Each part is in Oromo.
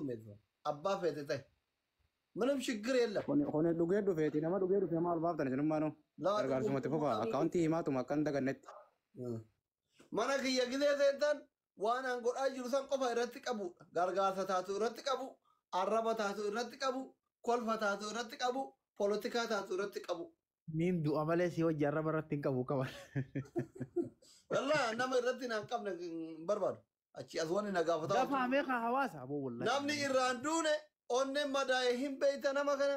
keessummeessu. Abbaa feete ta'e. ምንም ችግር የለም። Kuni dhugee dhufeeti nama dhugee dhufe maal baaftan isinummaanuu. Laa Gargaarsumatti fufa akkaawuntii himaatuma akka hin dagannetti. Mana kiyya gizee seentan waan an godhaa jiru san qofa irratti qabudha. Gargaarsa taatu irratti qabu, arraba taatu irratti qabu, kolfa taatu irratti qabu, polotikaa taatu irratti qabu. Miin du'a malee si hojii arraba irratti hin qabu qaban. Wallaahi nama irratti naan qabne hin barbaadu. Achi as wanni na gaafataa. Dafaa meeqa hawaasa aboo wallahi. Namni irraan duune onneen madaa'e hin beeyta nama kana.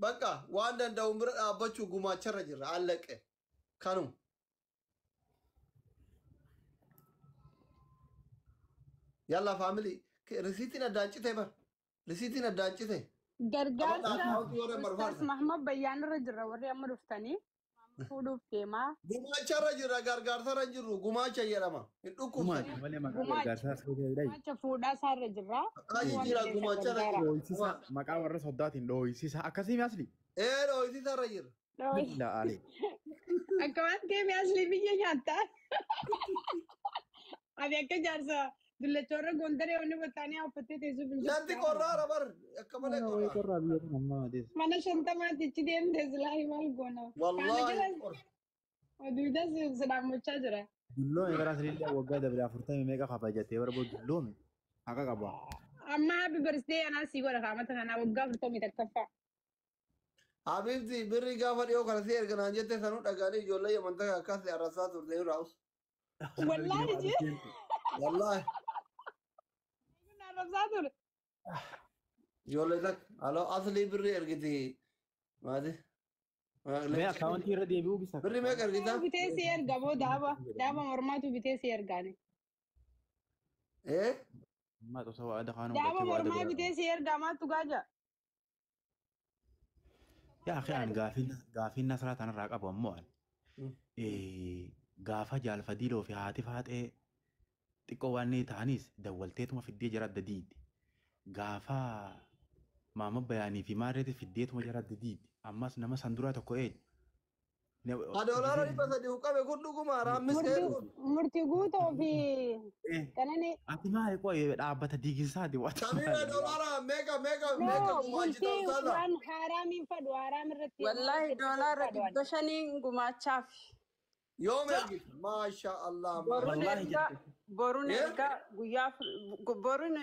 Bakka waan danda'u bira dhaabbachuu gumaacharra jirra allaqe. Kanuma. Yalla faamilii risiitiin addaan cite bar. Risiitiin addaan cite. Gargaarsa Akkaawuntii warra Ustaas barbaada. Mahmad Bayyaanirra jirra warri amma dhuftanii fuudhuuf deemaa. Gumaacharra jirra gargaarsarra hin jirru gumaacha jedhama. Hin dhukkubsatu. Gumaacha malee maqaa Gumaacha. gargaarsaa as keessa Gumaacha fuudhaa isaarra jirra. Maqaa jijjiiraa gumaacharra jirra. Dhooysisa maqaa warra soddaatiin dhooysisa akkasii asli. Ee dhooysisarra jirra. Billa alee. Akka waan deeme asli biyya nyaattaa. Ani akka jaarsa dullachoorra gondaree wanni botaanii uffattee teessuu Nanti qorraara bar akka malee qorraara. Qorraa biyya kana ammaa madeessa. Mana shantamaatti ichi deemte silaa maal goona. Wallaahi qorra. Oduutas sidhaamochaa jira. Dulloome bara aslillee waggaa dabale afurtamii meeqa kabajatee bara booda dulloome haqa qaba. Amma happy birthday anaa sii godha kaamata kanaa waggaa 41ffaa. Habibti birri gaafa dhiyoo kana si erga naan jette sanuu dhagaanii ijoollee yamantaa akkas arrasaa turte irraa us. Wallaahi jee. Wallaahi Arrabsaa ture. ijoollee takka aloo aslii birri ergiti maati. Mee akkaawuntii irra deebi'uu bisa. Birri meeqa ergita? Bitee si erga boo daaba daaba mormaatu bitee si ergaani. Ee Ammaa osoo waada kaanuu Daaba galchee waada mormaa biraa. bitee si ergaa maattu gaaja. Yaa akhi an gaafiin nasraa tanarraa qabu ammoo an gaafa jaalfadiiloo fi haati faaxee xiqqoo waan ni ta'anis dawwalteetuma fiddee jara adda diidde. Gaafa maama bayaanii fi maarreeti fiddeetuma jara adda diidde. Ammas nama san duraa tokko eenyu. Ha doolaara 300 huqqabe kun dhuguma raammis kun. Murtii guutoo fi qananii. Ati maali qo'ee dhaabbata diiginsaati waan. Samiira doolaara meeqa meeqa meeqa No, gumaachita bultii ustaaza? waan haaraamiin fadhu haaraam irratti. Wallahi doolaara 500 gumaachaaf. Yoom ergita? Maasha Allah. Boruun Wallahi ergaa boruun Eh? ergaa guyyaa boruun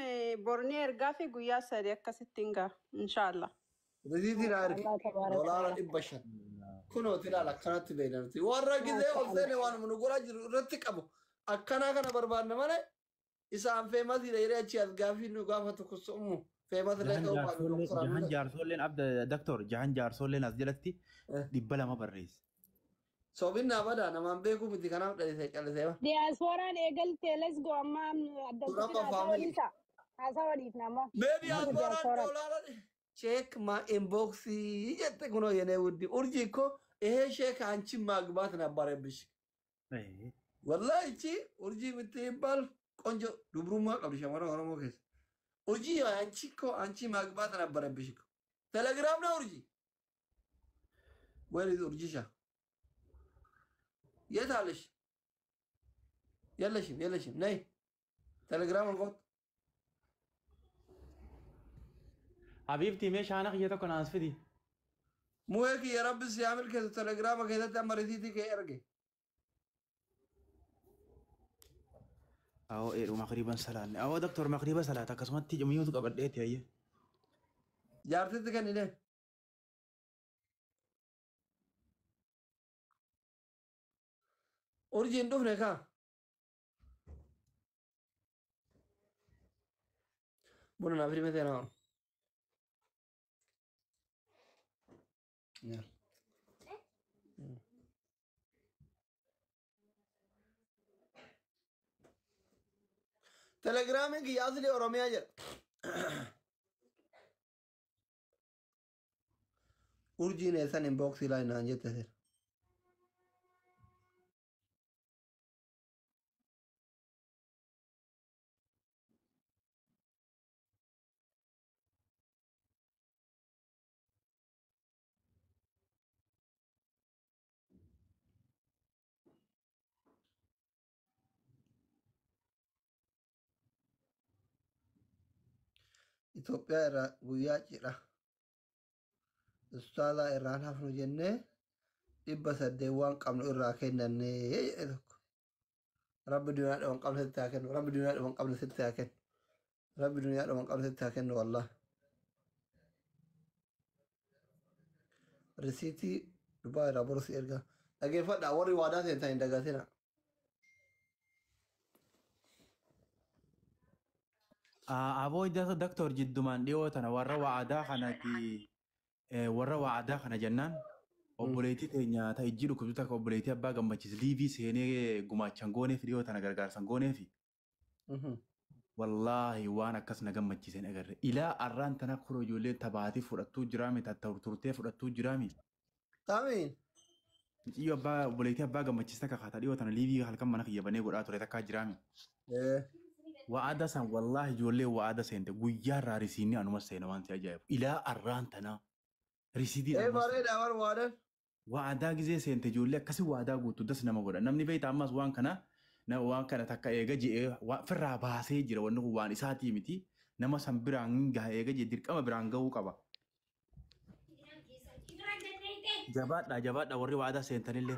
boruun ergaa fi guyyaa 3 akkasitti hin ga'a inshaallah. Risiitiin haa ergi. Doolaara 500. Kunoo ilaala akkanatti beekna nuti. Warra gizee ol seene waan nu godhaa jiru irratti qabu. Akkanaa kana barbaadna malee isaan feemasiidha jedhee achi as gaafii nu gaafatu kusumu. Feemas illee ta'uu baatu doktora Jahan nu. jaarsolleen abda daktor jahan jaarsolleen as jalatti 200 barreesse. Sobinnaa badaa namaan beekuu miti kanaaf dhalisee callisee ba. Diyaaspooraan eegaltee let's go amma adda Suuraa kutina haasaa faamilii. waliisa. Haasaa waliif nama. Mee diyaaspooraan Diyaaspooraan. doolaara check my inbox jette kunoo የኔ ውድ ኡርጂ እኮ ይሄ ሼክ አንቺን ማግባት ነበረብሽ። ወላሂ እቺ ኡርጂ የምትባል ቆንጆ ዱብሩማ qabdi shamarran Oromoo keessa. ኡርጂ አንቺ እኮ አንቺ ማግባት ነበረብሽ እኮ። ቴሌግራም ነው ኡርጂ። Where is ኡርጂሻ? የት አለሽ? የለሽም የለሽም። ነይ ቴሌግራም እንቆት Habiibti mee shaana kiyya tokko naas fidi. Muhee kiyya rabbi siyaa milkeessu telegiraama keessatti amma risiitii kee erge. Awoo eedhu makriiban salaanne. Awoo doktor makriiba salaata akkasumatti mi'uutu qabadheeti ayye. Jaartitti kennine. Urjiin dhufne kaa. Buna naaf hidhime seenaa. Telegiraamiin kiyya asli Oromiyaa jedha. Urjiin eessan inboxii laa naan jette seera. Itoophiyaa irraa guyyaa cidha ustaazaa irraan hafnu jennee 800 waan qabnu irraa kennannee jedhe tokko. Rabbi duniyaa dhuma hin qabne sitti haa kennu. Rabbi duniyaa dhuma hin qabne sitti haa kennu. Rabbi duniyaa dhuma hin qabne sitti haa kennu wallah. Risiitii Dubaay irraa boru si erga. Dhageeffadhaa warri waadaa seentan hin dagatina. Aboo daktor jiddumaan dhiyoo tana warra wa'adaa kanati warra wa'adaa kana jennaan obboleettii teenya ta ijji dhukkubdu takka obboleettii abbaa gammachiis liivii seenee gumaachan gooneef dhiyoo tana gargaarsan gooneefi. Wallaahi waan akkas na gammachiisen agarre. Ilaa arraan tana kun ijoolleen tabaatee fudhattuu jiraami turtee fudhattuu jiraami. Taamiin. Mucayyoo abbaa obboleettii abbaa gammachiis takka kaataa dhiyoo tana liivii halkan mana kiyya banee godhaa ture takkaa jiraami. Wa'aada san wallaahi ijoollee wa'aada seente guyyaa irraa risiinni anuma seena waan si ajaa'ibu. Ilaa arraan tana risiitii Ee bareeda war waadan. Wa'aadaa gizee seente ijoollee akkasii wa'aadaa guutuu das nama godha. Namni beektaa ammas waan kana waan kana takka eega je'ee firraa baasee jira wanni kun waan isaatii miti. Nama san biraan gaha eega jee dirqama biraan gahuu qaba. Jabaadha jabaadha warri wa'aadaa seentanillee.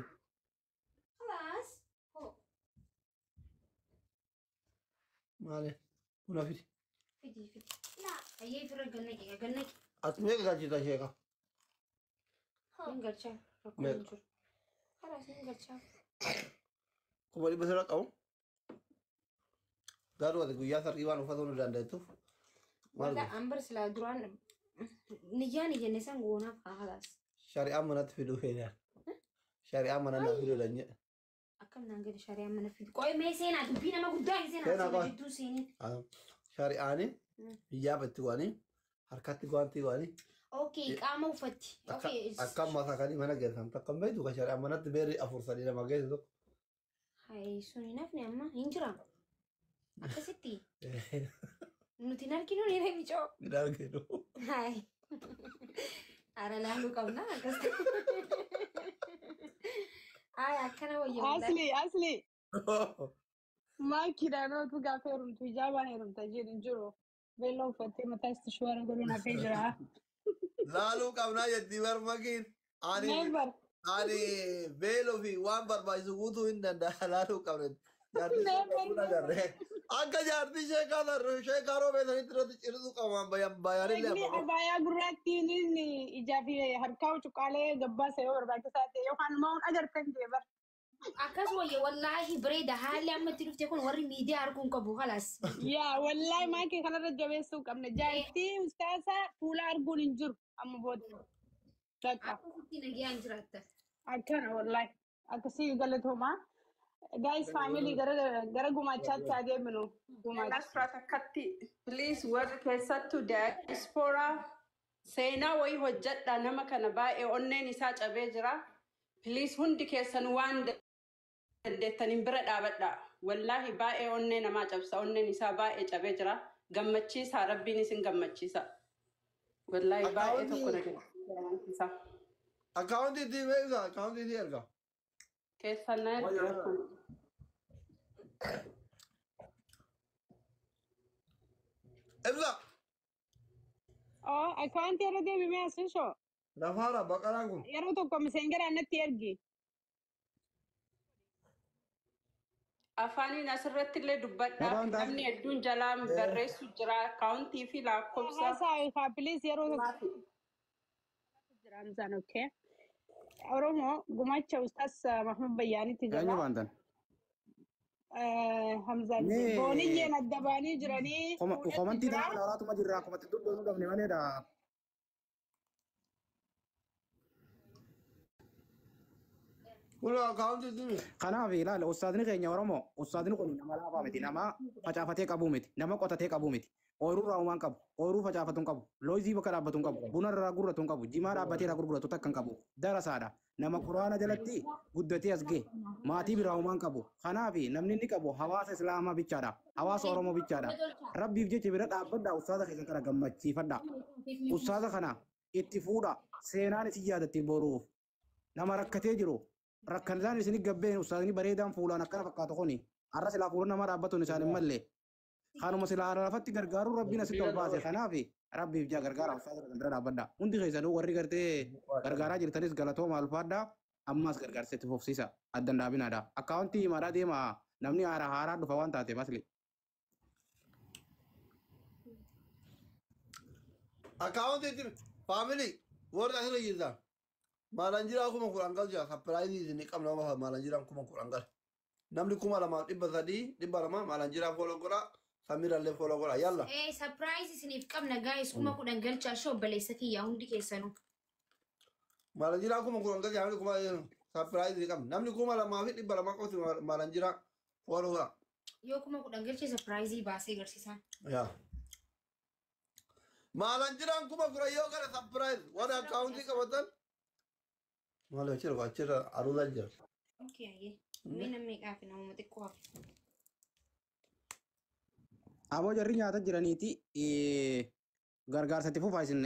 Maali? Buna fidi. Ati meeqa galchita sheeka? Meeqa? 100,000 sirra qabu. Garuu ati guyyaa sarrii waan uffatuu nu dandeettuuf. Maal Wala goota? ambar silaa duraan niyyaan ijenne san goonaaf haa halaas. Shari'aan manatti fiduu fedhan. Shari'aan mana na fiduu danye. Akkam naan gadi shari'aan mana fidu. Qoy mee seenaa dubbii nama guddaa hin seenaa Seenaa asirra qoy. jidduu seenii. Shari'aani hijjaaba itti godhanii harkatti guwaantii godhanii Okay, qaama uffatti. Okay. akka masakanii mana geessan takka hin beektu kan shari'aan manatti beerri afur sadii nama geessu tokko. Hai sun hin hafne amma hin jira. Akkasitti nuti hin arginu ni reebicoo. Hin arginu. Hai. Ara laaluu qabna akkas. Ay akkana wayya wallahi. Asli, asli. Maakiidhaan gaafa heerumtu hijaabaan heerumta jedhu hin jiru. Beelloo uffattee mataa istishuwaara godhuun hafee jira. Laaluu qabnaa jetti barmakiin. Ani Never. ani beeloo fi waan barbaachisu guutuu hin danda'a laaluu qabne. Jaartii Never, sheekaa kun agarre. Akka jaartii sheekaa sarru sheekaa roobeessanitti irratti cirsuu qaban bayaanillee Inni amma. abaayaa gurraattiin inni ijaa fi harkaa cuqqaalee gabbaasa yoo barbaachisaa ta'e yookaan immoo agartan jee bar. Akkas wayya wallaahi bareeda haalli amma itti dhufte kun warri miidiyaa arguu hin qabu halaas. Yaa wallaahi maakii kanarra jabeessuu qabna. Jaartii ustaasa fuula arguun hin jiru amma booda. Bakka Akkasitti nagayaan jiraatta. akkana wallaahi akkasii galatoomaa. Guys family gara gara gumaachaatti haa deemnu. Gumaacha. Nasraa takkatti please warri keessattuu diaspora seenaa wayii hojjedha nama kana baay'ee onneen isaa cabee jira. Please hundi keessan waan dandeettaniin bira dhaabadha. Wallaahi baay'ee onnee namaa cabsa. Onneen isaa baay'ee cabee jira. Gammachiisa rabbiin isin gammachiisa. Wallaahi baay'ee tokko na gammachiisa. Akkaawuntii itti beeksisa akkaawuntii itti erga. Keessan na erga. Ibsa Oo akkaawuntii irra deebimee asishoo lafaara baqaraan kun. yeroo tokko miseengeraan natti ergi. Afaaniin asirratti illee dubbadha. Maqaan taas- Namni hedduun jalaa barreessu jira. Akkaawuntii fi lakkoofsa. Haasaa ifaa please yeroo tokko jira Hamzaan okay. Oromoo gumaacha ustaas Mahmud Bayyaanitti Eenyu jira. baantan? Hamzaan Mee- booniyyeen adda baanii jiranii fuudhatti Komantii jira. ta'an alaatuma jirra akkuma itti dubbanuu dhabne maleedha. Kun akkaawuntii itti himi. Kanaaf ilaala ustaadni keenya Oromoo ustaadni kun nama laafaa miti nama facaafatee qabuu miti nama qotatee qabuu miti ooyiruu irraa uumaan qabu ooyiruu facaafatu hin qabu looyizii bakka dhaabbatu hin qabu buna irraa gurguratu hin qabu jimaa dhaabbatee irraa gurguratu takka hin qabu darasaadha nama quraana jalatti guddatee as ga'e maatii biraa uumaan qabu kanaaf namni inni qabu hawaasa islaamaa bichaadha hawaasa Oromoo bichaadha rabbiif jecha bira dhaabbadha ustaada keessan kana gammachiifadha ustaada kana itti fuudha seenaan isin yaadatti boruuf nama rakkatee jiru rakkanaan isin gabbeen ustaadni bareedaan fuulaan akkana fakkaatu kuni har'a silaa fuula namaa dhaabbatuun isaan hin malle Kanuma silaa lafatti gargaaruu Rabbiin asitti ol baase. Kanaaf Rabbiif jaa gargaara ustaaza kana bira dhaabbadha. Hundi keessanuu warri gartee gargaaraa jirtanis galatooma alfaadha. Ammas gargaarsa itti fufsiisa. Addan dhaabinaadha. Akkaawuntii himaadhaa deema namni haaraa haaraa dhufa waan taateef asli. Akkaawuntii family warri asirra jirtan maalaan jiraa 10,000 galcha surprise isin qabna nama maalaan jiraan 10,000 gal. Namni 2,300 200 maalaan jiraa follow godha, Samiirallee follow godha, yalla. Ee, surprise isiniif qabna guys, 10,000 galchaa shoo obboleessa kiyyaa hundi keessanuu. Maalaan jiraa 10,000 galcha, namni kuma surprise qabna. Namni 2,200 qofti maalaan jiraa follow godha. Yoo 10,000 galchee surprise baasee agarsiisan. Yaa. Maalaan jiraan 10,000 yoo gara surprise warri akkaawuntii qabatan. Maal achirra achirra aruusaa jira. Okay, ayyee. Mee namni meeqaa fi namuma xiqqoo hafe. Aboo jarri nyaata jiraniiti gargaarsa itti fufaa isin.